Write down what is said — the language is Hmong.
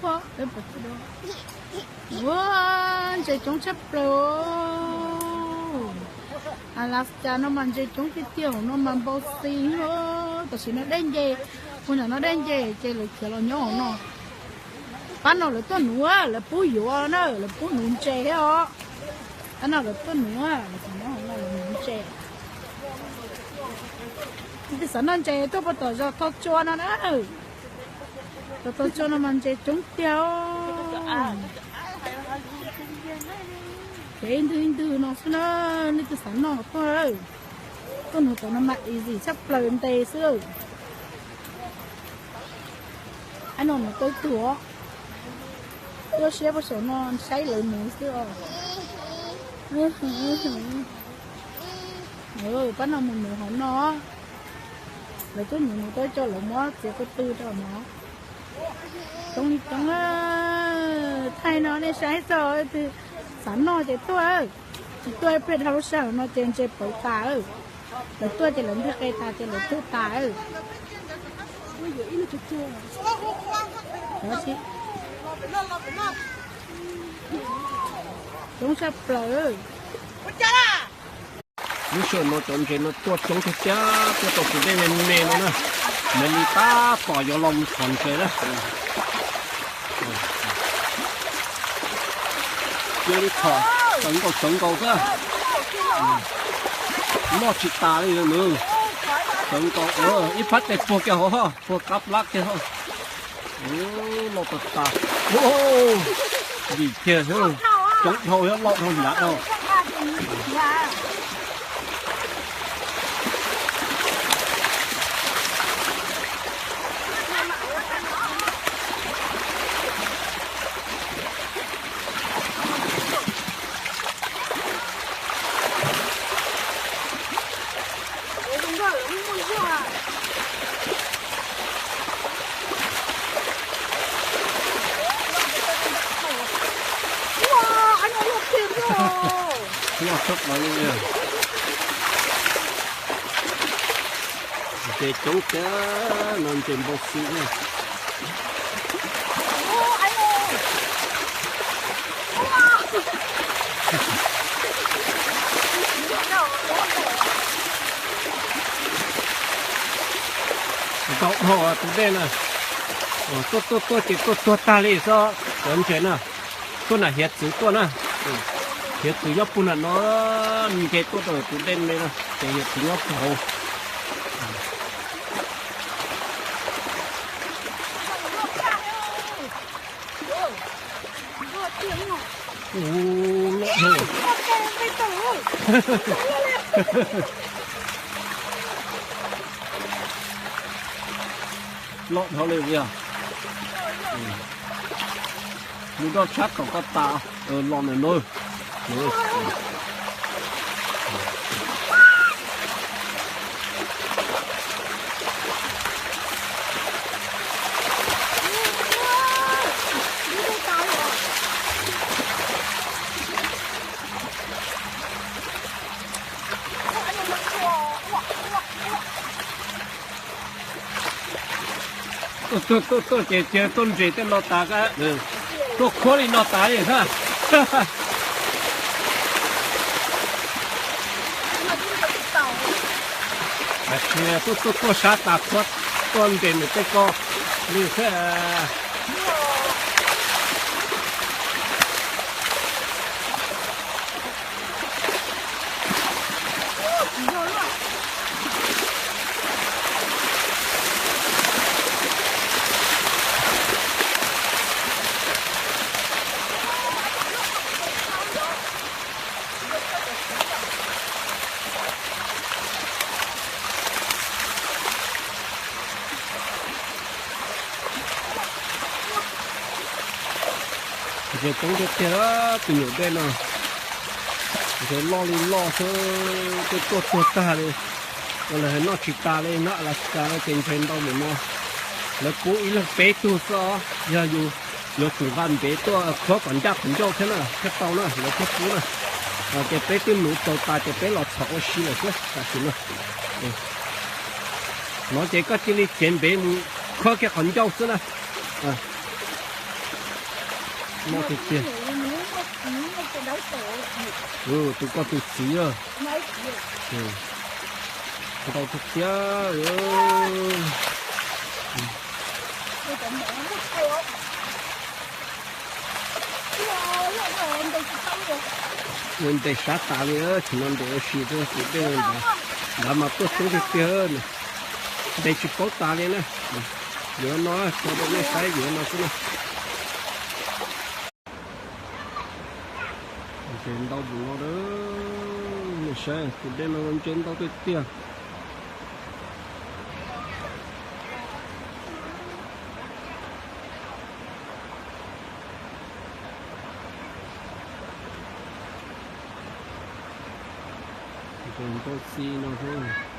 Ua, ntses coob tshaj plaws. Alaska no mas ntses coob tiag tiag, hauv no mas npau xi. Tam sim no dej nce, ua ntawm no dej nce ces lawv khiav los nyob hauv no. Pab no lawv tuaj nuv, lawv pub yuav na, lawv pub nuv ntses thiab os. Pab no lawv tuaj nuv, lawv tuaj nuv ntses. Leej twg xav noj ntses tuaj puag tom zos Thoj Tsua no na. Zos Thoj Tsua no mas ntses coob tiag. Ces ib ntwg ib ntwg no xwb na, leej twg xav noj tuaj. Tuaj nuv tom no mas easy tshaj plaws ntes xwb. Ab no nuv tau ib tug os. Tuaj siab puag saum no saib lawv nuv xwb os. Pab no mus nuv hauv no. Lawv twb nuv nuv tau cov lawv muab txiav ko tw rau no. Coob li coob. Thaij no nej saib txog leej twg xav noj ces tuaj. Tsis tuaj ib pliag dhau lub sij hawm no ces ntses pawv tas. Lawv tuaj ces lawv nteg qe tas ces lawv tuaj tas. Coob tshaj plaws. Lub sij hawm no cov ntses no tuaj coob tiag tiag, tuaj tau tus dej me me no na. Nws li tab tom yuav los mus txhom ntses na. Cia li txhom, txawv nkaus txawv nkaus xwb. Noj tsis tas li nws. Txawv nkaus, ib phab tes puag kiag hauv, puag qab plab kiag hauv. Loj tas tas. Vim kiag coob dhau, loj dhau hnyav dhau. Loj tshaj plaws li. Ntses coob tiag no, ntses npau xi na. Ntau dhau tus dej na. Tuaj tuaj tuaj ces tuaj tuag tag li xwb cov ntses na. Tuaj nram hiav txwv tuaj na. Hiav txwv nyob puag nram no, nce tuaj rau tus dej me na, ces hiav txwv nyob puag hauv. Loj dhau. Loj dhau li yog. Mus rau sab tom koj tas los ntawm no. Tuaj tuaj tuaj ces cia tuaj ntses tej no tas, tuaj khuab li no tas li na. Tuaj tuaj tuaj sab tas khuab, tuaj ntses nws tej ko li thiab. Ntses coob tiag tiag tus nyuam dej no. Ntses loj li loj xwb, tej tuaj tuag tag li. Ua lawv hais noj tsis tas li, nyob Alaska no ces ntses ntau mus no. Lawv pub ib leeg peb tug xwb os, yog yus yuav tsum nqa ntev tuaj khuab kom ncaj qhov ncauj thiab na thiaj tau na, lawv thiaj pub na. Ces peb twb nuv txaus tas ces peb los txhom ua si lawm xwb tam sim no. No ces koj cia li cev ntev mus khuab kiag qhov ncauj xwb na. Mob tiag tiag. Tus koj tus txiv, ntau tiag tiag. Yuav ntes sab tas li, tsis no ntes ua si, tus dej ntawd mas tuaj coob tiag tiag. Ntes tsis paub tas li na. Yuav no tso rau nej saib, yuav no xwb na. Ntses ntau tus no, nej saib tus dej no ntses ntau tiag tiag. Ntses ntau txi no xwb.